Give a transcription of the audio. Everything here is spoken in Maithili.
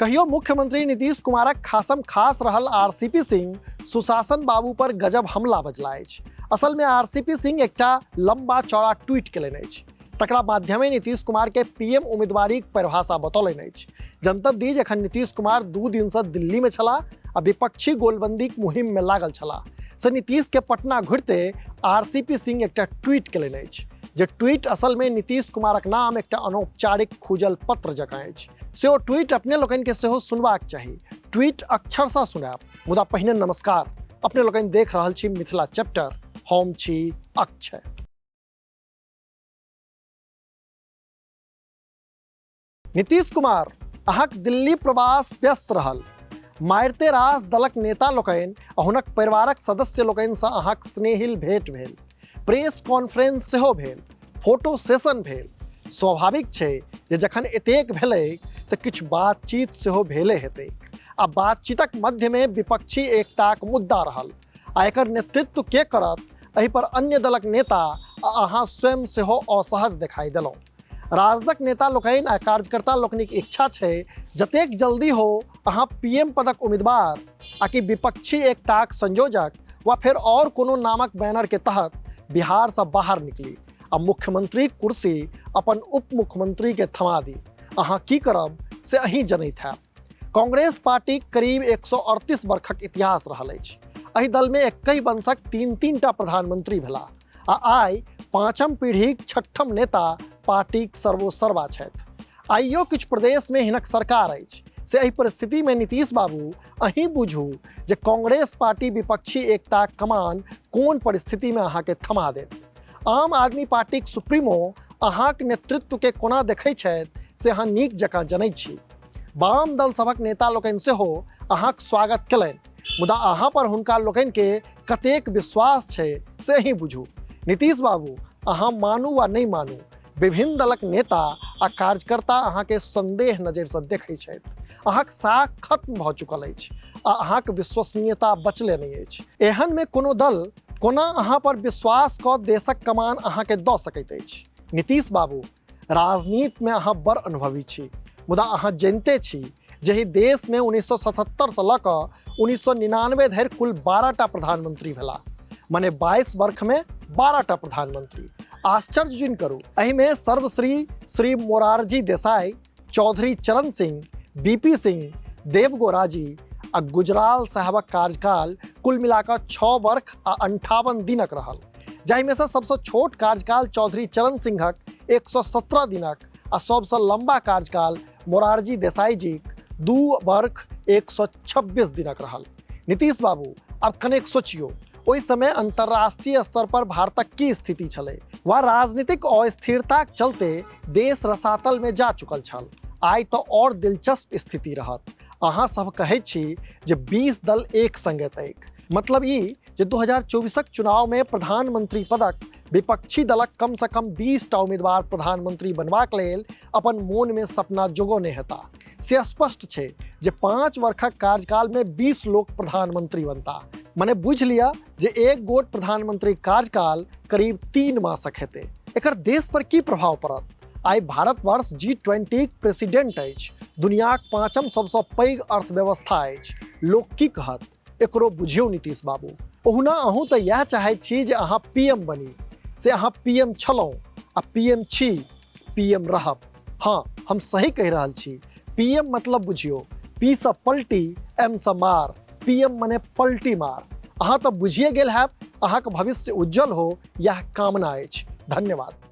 कहियो मुख्यमंत्री नीतीश कुमारक खासम खास रहल आरसीपी सिंह सुशासन बाबू पर गजब हमला बजला अछि। असल में आरसीपी सिंह एकटा लंबा चौड़ा ट्वीट केलनि अछि, तकरा माध्यमे नीतीश कुमार के पीएम उम्मीदवारीक परिभाषा बतौलनि अछि। जनतब दी जखन नीतीश कुमार 2 दिन से दिल्ली में छलाह आ विपक्षी गोलबंदीक मुहिम में लागल छलाह, से नीतीश के पटना घुरते आरसीपी सिंह एकटा ट्वीट केलनि अछि, जे ट्वीट असल में नीतीश कुमारक नाम एकटा अनौपचारिक खुजल पत्र जकाँ अछि। से ओ ट्वीट अपने लोकनि के सेहो सुनबाक चाही। ट्वीट अक्षरशः सुनायब, मुदा पहिने नमस्कार। अपने लोकनि देख रहल छी मिथिला चैप्टर, हम छी अक्षय। नीतीश कुमार अहाँक दिल्ली प्रवास व्यस्त रहल, मारिते रास दलक नेता लोकनि आ हुनक परिवारक सदस्य लोकनिसँ अहाँक स्नेहिल भेंट भेल, प्रेस कॉन्फ्रेंस सेहो भेल, फोटो सेशन भेल। स्वाभाविक छै जे जखन एतेक भेलै तऽ किछु बातचीत सेहो भेले हेतै आ बातचीतक मध्यमे विपक्षी एकताक मुद्दा रहल आ एकर नेतृत्व के करत एहि पर अन्य दलक नेता आ अहाँ स्वयं सेहो असहज देखाई देलहुँ। राजदक नेता लोकनि आ कार्यकर्ता लोकनिक इच्छा छै जतेक जल्दी हो अहाँ पीएम पदक उम्मीदवार आ कि विपक्षी एकताक संयोजक वा फेर और कोनो नामक बैनर के तहत बिहार से बाहर निकली आ मुख्यमंत्री कुर्सी अपन उप मुख्यमंत्री के थमा दी। अहाँ की करब से अहीं जनैत हैब। कांग्रेस पार्टी करीब 138 वर्षक इतिहास रहल अछि। एहि दल में एकहि वंशक 3-3 टा प्रधानमंत्री भेला आ आइ 5म पीढ़ीक 6ठम नेता पार्टीक सर्वोसर्वा छथि। आइयो किछु प्रदेश में हिनक सरकार अछि। से एहि परिस्थिति में नीतीश बाबू अहीं बुझू जे कांग्रेस पार्टी विपक्षी एकताक कमान कोन परिस्थिति में अहाँ के थमा देत। आम आदमी पार्टीक सुप्रीमो अहाँक नेतृत्व के कोना देखै छथि से अहाँ नीक जकाँ जनै छी। वाम दल सभक नेता लोकनि सेहो अहाँक स्वागत केलनि, मुदा अहाँ पर हुनका लोकनि के कतेक विश्वास छै से अहीं बुझू। नीतीश बाबू अहाँ मानू वा नहि मानू, विभिन्न दलक नेता आ कार्यकर्ता अहाँ के संदेह नजर से देखै छथि। अहाँक साख खत्म भऽ चुकल अछि आ अहाँक विश्वसनीयता बचले नहि अछि। एहन में कोनो दल कोना अहाँ पर विश्वास कऽ देशक कमान अहाँ के दऽ सकैत अछि? नीतीश बाबू राजनीति में अहाँ बड़ अनुभवी छी, मुदा अहाँ जनिते छी जे एहि देश में 1977 से लऽ कऽ 1999 धरि कुल 12 टा प्रधानमंत्री भेला, मने 22 वर्ष में 12 टा प्रधानमंत्री। आश्चर्य जुनि करू, एहिमे सर्वश्री श्री मोरारजी देसाई, चौधरी चरण सिंह, बीपी सिंह, देवगोराजी आ गुजराल साहबक कार्यकाल कुल मिलाकऽ 6 वर्ष आ 58 दिनक रहल, जाहिमे सँ सबसँ छोट कार्यकाल चौधरी चरण सिंहक 117 दिनक आ सबसँ लंबा कार्यकाल मोरारजी देसाई जीक 2 वर्ष 126 दिनक रहल। नीतीश बाबू आब कनेक सोचियो, ओहि समय अंतर्राष्ट्रीय स्तर पर भारतक की स्थिति छलै वा राजनीतिक अस्थिरताक चलते देश रसातल में जा चुकल छल। आइ तो और दिलचस्प स्थिति रहत। अहाँ सब कहै छी जे 20 दल एक संगे तैक, मतलब ई जे 2024 चुनाव में प्रधानमंत्री पदक विपक्षी दलक कम से कम 20 टा उम्मीदवार प्रधानमंत्री बनबाक लेल अपन मोन में सपना जोगौने हेता। से स्पष्ट छै जे 5 वर्षक कार्यकाल में 20 लोक प्रधानमंत्री बनता, मने बुझि लिअ जे एक गोट प्रधानमंत्री कार्यकाल करीब 3 मासक हेतै। एकर देश पर की प्रभाव पड़त? आइ भारतवर्ष G20 president अछि, दुनियाक 5म सबसँ पैघ अर्थव्यवस्था अछि। लोक की कहत एकरो बुझियौ नीतीश बाबू। ओहुना अहूँ तऽ इएह चाहैत छी जे अहाँ पीएम बनी, से अहाँ पीएम छलहुँ आ पीएम छी, पीएम रहब। हाँ, हम सही कहि रहल छी। पीएम मतलब बुझियौ, पी सँ पलटी, एम सँ मार, पीएम मने पलटी मार। अहाँ तऽ बुझिए गेल हैब। अहाँक भविष्य उज्जवल हो, यह कामना अछि। धन्यवाद।